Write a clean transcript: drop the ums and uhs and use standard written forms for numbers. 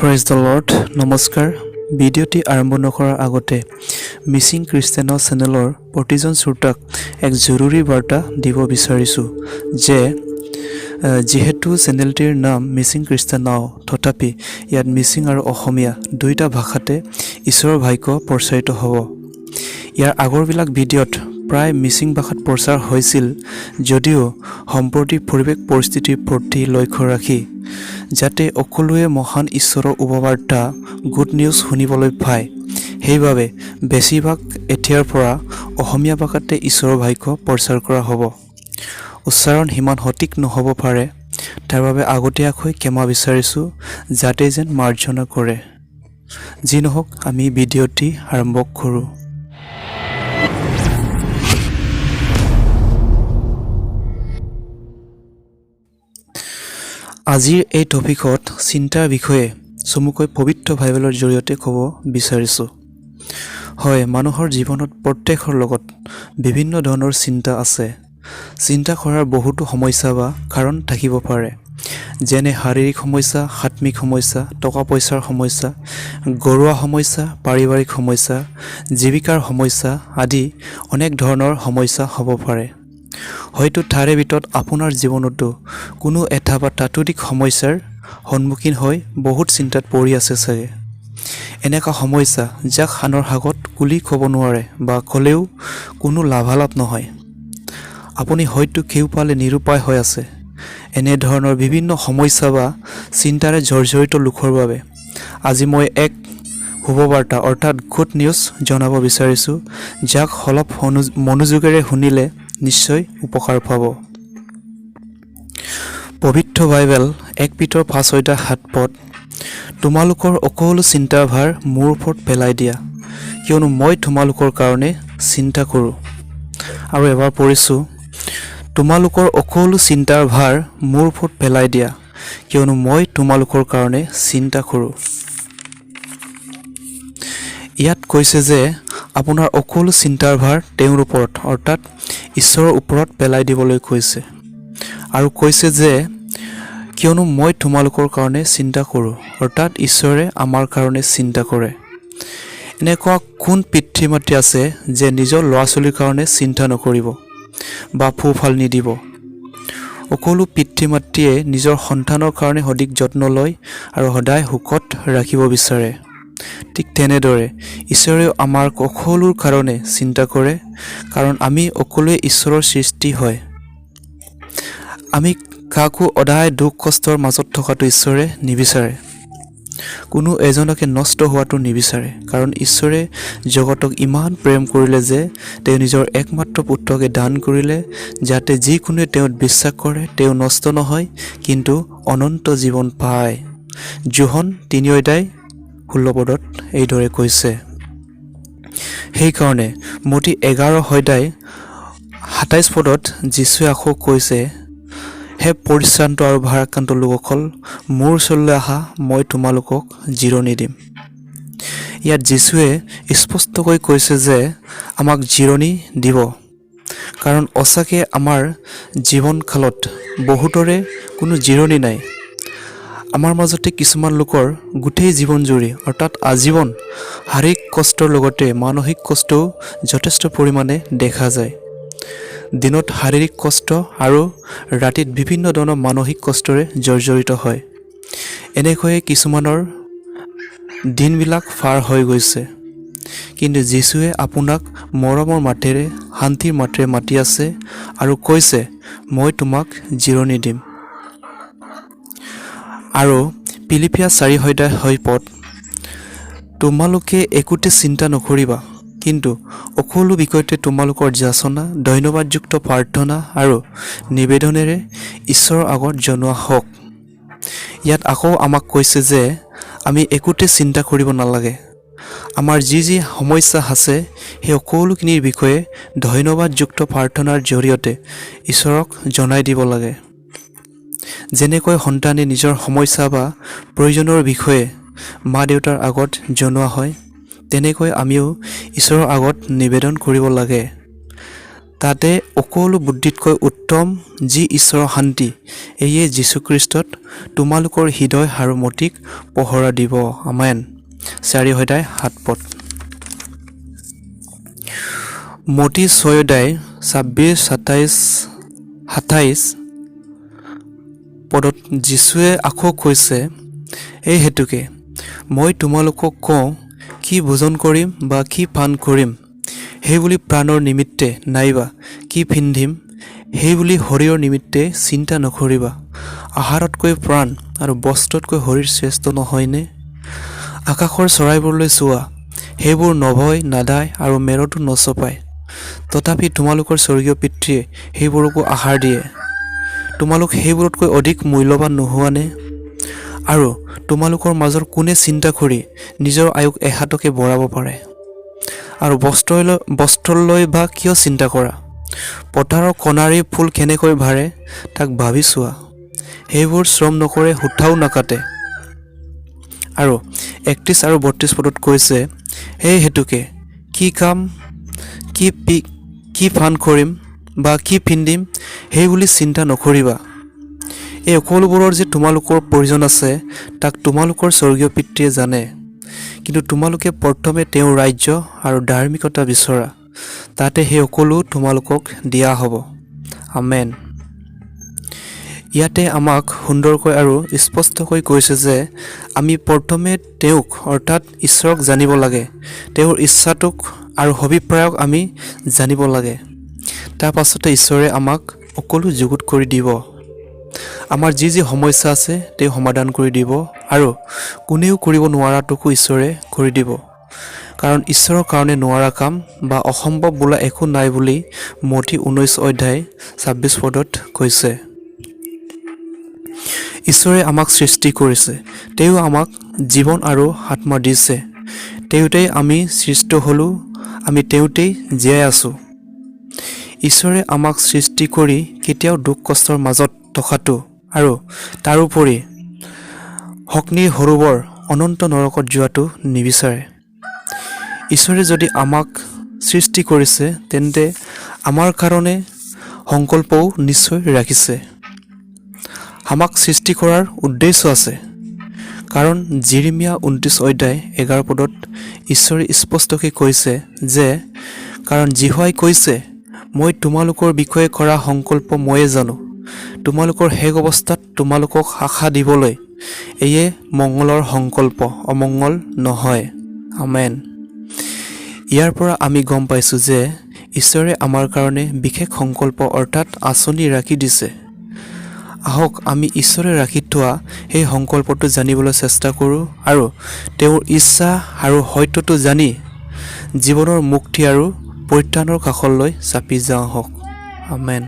Praise the lord. নমস্কাৰ। ভিডিঅ'টি আৰম্ভ নকৰাৰ আগতে মিচিং খ্ৰীষ্টানৰ চেনেলৰ প্ৰতিজন শ্ৰোতাক এক জৰুৰী বাৰ্তা দিব বিচাৰিছোঁ যে যিহেতু চেনেলটিৰ নাম মিচিং খ্ৰীষ্টান নাও, তথাপি ইয়াত মিচিং আৰু অসমীয়া দুয়োটা ভাষাতে ঈশ্বৰৰ বাক্য প্ৰচাৰিত হ'ব। ইয়াৰ আগৰবিলাক ভিডিঅ'ত প্ৰায় মিচিং ভাষাত প্ৰচাৰ হৈছিল যদিও সম্প্ৰতি পৰিৱেশ পৰিস্থিতিৰ প্ৰতি লক্ষ্য ৰাখি যাতে সকলোৱে মহান ঈশ্বৰৰ শুভবাৰ্তা, গুড নিউজ শুনিবলৈ পায়, সেইবাবে বেছিভাগ এতিয়াৰ পৰা অসমীয়া ভাষাতে ঈশ্বৰৰ বাক্য প্ৰচাৰ কৰা হ'ব। উচ্চাৰণ সিমান সঠিক নহ'ব পাৰে, তাৰ বাবে আগতীয়াকৈ ক্ষমা বিচাৰিছোঁ, যাতে যেন মাৰ্জনা কৰে। যি নহওক, আমি ভিডিঅ'টি আৰম্ভ কৰোঁ। আজিৰ এই টপিকত চিন্তাৰ বিষয়ে চমুকৈ পবিত্ৰ বাইবেলৰ জৰিয়তে ক'ব বিচাৰিছোঁ। হয়, মানুহৰ জীৱনত প্ৰত্যেকৰ লগত বিভিন্ন ধৰণৰ চিন্তা আছে। চিন্তা কৰাৰ বহুতো সমস্যা বা কাৰণ থাকিব পাৰে, যেনে শাৰীৰিক সমস্যা, আত্মিক সমস্যা, টকা পইচাৰ সমস্যা, ঘৰুৱা সমস্যা, পাৰিবাৰিক সমস্যা, জীৱিকাৰ সমস্যা আদি অনেক ধৰণৰ সমস্যা হ'ব পাৰে। হয়তো তাৰে ভিতৰত আপোনাৰ জীৱনতো কোনো এটা বা তাতোধিক সমস্যাৰ সন্মুখীন হৈ বহুত চিন্তাত পৰি আছে চাগে। এনেকুৱা সমস্যা যাক আনৰ আগত খুলি ক'ব নোৱাৰে বা ক'লেও কোনো লাভালাভ নহয়। আপুনি হয়তো কেউফালে নিৰুপায় হৈ আছে। এনেধৰণৰ বিভিন্ন সমস্যা বা চিন্তাৰে জৰ্জৰিত লোকৰ বাবে আজি মই এক শুভবাৰ্তা অৰ্থাৎ গুড নিউজ জনাব বিচাৰিছোঁ, যাক অলপ মনোযোগেৰে শুনিলে নিশ্চয় উপকাৰ পাব। পবিত্ৰ বাইবেল 1 পিতৰ 5 অধ্যায় 7 পদ, তোমালোকৰ সকলো চিন্তাৰ ভাৰ মোৰ ওপৰত পেলাই দিয়া, কিয়নো মই তোমালোকৰ কাৰণে চিন্তা কৰোঁ। আৰু এবাৰ পঢ়িছোঁ, তোমালোকৰ সকলো চিন্তাৰ ভাৰ মোৰ ওপৰত পেলাই দিয়া, কিয়নো মই তোমালোকৰ কাৰণে চিন্তা কৰোঁ। ইয়াত কৈছে যে আপোনাৰ সকলো চিন্তাৰ ভাৰ তেওঁৰ ওপৰত অৰ্থাৎ ঈশ্বৰৰ ওপৰত পেলাই দিবলৈ কৈছে আৰু কৈছে যে কিয়নো মই তোমালোকৰ কাৰণে চিন্তা কৰোঁ, অৰ্থাৎ ঈশ্বৰে আমাৰ কাৰণে চিন্তা কৰে। এনেকুৱা কোন পিতৃ মাতৃ আছে যে নিজৰ ল'ৰা ছোৱালীৰ কাৰণে চিন্তা নকৰিব বা পোহপাল নিদিব? সকলো পিতৃ মাতৃয়ে নিজৰ সন্তানৰ কাৰণে অধিক যত্ন লয় আৰু সদায় সুখত ৰাখিব বিচাৰে। ঠিক তেনেদৰে ঈশ্বৰেও আমাৰ সকলোৰ কাৰণে চিন্তা কৰে, কাৰণ আমি সকলোৱে ঈশ্বৰৰ সৃষ্টি হয়। আমি কাকো সদায় দুখ কষ্টৰ মাজত থকাটো ঈশ্বৰে নিবিচাৰে, কোনো এজনকে নষ্ট হোৱাটো নিবিচাৰে, কাৰণ ঈশ্বৰে জগতক ইমান প্ৰেম কৰিলে যে তেওঁ নিজৰ একমাত্ৰ পুত্ৰকে দান কৰিলে, যাতে যিকোনোৱে তেওঁত বিশ্বাস কৰে তেওঁ নষ্ট নহয়, কিন্তু অনন্ত জীৱন পায়। যোহন 3 অধ্যায় 16 পদত এইদৰে কৈছে। সেইকাৰণে মত্তি 11 অধ্যায় 27 পদত যীশুৱে আকৌ কৈছে, হে পৰিশ্ৰান্ত আৰু ভাৰাক্ৰান্ত লোকসকল, মোৰ ওচৰলৈ আহা, মই তোমালোকক জিৰণি দিম। ইয়াত যীশুৱে স্পষ্টকৈ কৈছে যে আমাক জিৰণি দিব, কাৰণ সঁচাকৈ আমাৰ জীৱনকালত বহুতৰে কোনো জিৰণি নাই। আমাৰ মাজতে কিছুমান লোকৰ গোটেই জীৱন জুৰি অৰ্থাৎ আজীৱন শাৰীৰিক কষ্টৰ লগতে মানসিক কষ্টও যথেষ্ট পৰিমাণে দেখা যায়। দিনত শাৰীৰিক কষ্ট আৰু ৰাতিত বিভিন্ন ধৰণৰ মানসিক কষ্টৰে জৰ্জৰিত হয়। এনেকৈয়ে কিছুমানৰ দিনবিলাক পাৰ হৈ গৈছে। কিন্তু যীশুৱে আপোনাক মৰমৰ মাতেৰে, শান্তিৰ মাতেৰে মাতি আছে আৰু কৈছে, মই তোমাক জিৰণি দিম। আৰু ফিলিপিয়া 4 অধ্যায় 6 পদ, তোমালোকে একোতে চিন্তা নকৰিবা, কিন্তু সকলো বিষয়তে তোমালোকৰ যাচনা ধন্যবাদযুক্ত প্ৰাৰ্থনা আৰু নিবেদনেৰে ঈশ্বৰৰ আগত জনোৱা হওক। ইয়াত আকৌ আমাক কৈছে যে আমি একোতে চিন্তা কৰিব নালাগে। আমাৰ যি যি সমস্যা আছে সেই সকলোখিনিৰ বিষয়ে ধন্যবাদযুক্ত প্ৰাৰ্থনাৰ জৰিয়তে ঈশ্বৰক জনাই দিব লাগে। যেনেকৈ সন্তানে নিজৰ সমস্যা বা প্ৰয়োজনৰ বিষয়ে মা দেউতাৰ আগত জনোৱা হয়, তেনেকৈ আমিও ঈশ্বৰৰ আগত নিবেদন কৰিব লাগে। তাতে সকলো বুদ্ধিতকৈ উত্তম যি ঈশ্বৰৰ শান্তি, এয়ে যীশুখ্ৰীষ্টত তোমালোকৰ হৃদয় আৰু মতিক পহৰা দিব। আমেন। 4 অধ্যায় 7 পদ। মত্তি 6 অধ্যায় 26, 27, 28 পদত যীশুৱে আকৌ কৈছে, এই হেতুকে মই তোমালোকক কওঁ, কি ভোজন কৰিম বা কি পান কৰিম সেইবুলি প্ৰাণৰ নিমিত্তে, নাইবা কি পিন্ধিম সেইবুলি শৰীৰৰ নিমিত্তে চিন্তা নকৰিবা। আহাৰতকৈ প্ৰাণ আৰু বস্ত্ৰতকৈ শৰীৰ শ্ৰেষ্ঠ নহয়নে? আকাশৰ চৰাইবোৰলৈ চোৱা, সেইবোৰ নবয়, নাদায় আৰু মেৰতো নচপায়, তথাপি তোমালোকৰ স্বৰ্গীয় পিতৃয়ে সেইবোৰকো আহাৰ দিয়ে। তোমালোক সেইবোৰতকৈ অধিক মূল্যৱান নোহোৱানে? আৰু তোমালোকৰ মাজৰ কোনে চিন্তা কৰি নিজৰ আয়ুস এহাতকে বঢ়াব পাৰে? আৰু বস্ত্ৰলৈ বা কিয় চিন্তা কৰা? পথাৰৰ কণাৰী ফুল কেনেকৈ বাঢ়ে তাক ভাবি চোৱা। সেইবোৰ শ্ৰম নকৰে, সূতাও নাকাটে। আৰু 31 আৰু 32 পদত কৈছে, সেই হেতুকে কি খাম, কি পান কৰিম বা কি পিন্ধিম সেইবুলি চিন্তা নকৰিবা। এই সকলোবোৰৰ যে তোমালোকৰ প্ৰয়োজন আছে, তাক তোমালোকৰ স্বৰ্গীয় পিতৃয়ে জানে। কিন্তু তোমালোকে প্ৰথমে তেওঁৰ ৰাজ্য আৰু ধাৰ্মিকতা বিচৰা, তাতে সেই সকলো তোমালোকক দিয়া হ'ব। আমেন। ইয়াতে আমাক সুন্দৰকৈ আৰু স্পষ্টকৈ কৈছে যে আমি প্ৰথমে তেওঁক অৰ্থাৎ ঈশ্বৰক জানিব লাগে, তেওঁৰ ইচ্ছাটোক আৰু অভিপ্ৰায়ক আমি জানিব লাগে। তাৰ পাছতে ঈশ্বৰে আমাক সকলো যুগুত কৰি দিব। আমাৰ যি যি সমস্যা আছে তেওঁ সমাধান কৰি দিব আৰু কোনেও কৰিব নোৱাৰাটোকো ঈশ্বৰে কৰি দিব। কাৰণ ঈশ্বৰৰ কাৰণে নোৱাৰা কাম বা অসম্ভৱ বোলা একো নাই বুলি মত্তি 19 অধ্যায় 26 পদত কৈছে। ঈশ্বৰে আমাক সৃষ্টি কৰিছে, তেওঁ আমাক জীৱন আৰু আত্মা দিছে। তেওঁতেই আমি সৃষ্ট হ'লোঁ, আমি তেওঁতেই জীয়াই আছোঁ। ঈশ্বৰে আমাক সৃষ্টি কৰি কেতিয়াও দুখ কষ্টৰ মাজত থকাটো আৰু তাৰোপৰি অগ্নিৰ সৰোবৰ অনন্ত নৰকত যোৱাটো নিবিচাৰে। ঈশ্বৰে যদি আমাক সৃষ্টি কৰিছে, তেন্তে আমাৰ কাৰণে সংকল্পও নিশ্চয় ৰাখিছে। আমাক সৃষ্টি কৰাৰ উদ্দেশ্য আছে। কাৰণ জিৰিমিয়া 29 অধ্যায় 11 পদত ঈশ্বৰে স্পষ্টকৈ কৈছে যে, কাৰণ যিহোৱাই কৈছে, মই তোমালোকৰ বিষয়ে কৰা সংকল্প ময়ে জানো, তোমালোকৰ শেষ অৱস্থাত তোমালোকক আশা দিবলৈ এয়ে মংগলৰ সংকল্প, অমংগল নহয়। আমেন। ইয়াৰ পৰা আমি গম পাইছোঁ যে ঈশ্বৰে আমাৰ কাৰণে বিশেষ সংকল্প অৰ্থাৎ আঁচনি ৰাখি দিছে। আহক আমি ঈশ্বৰে ৰাখি থোৱা সেই সংকল্পটো জানিবলৈ চেষ্টা কৰোঁ আৰু তেওঁৰ ইচ্ছা আৰু সত্যটো জানি জীৱনৰ মুক্তি আৰু পৰিত্ৰাণৰ কাষলৈ চাপি যাওঁ হওক। আমেন।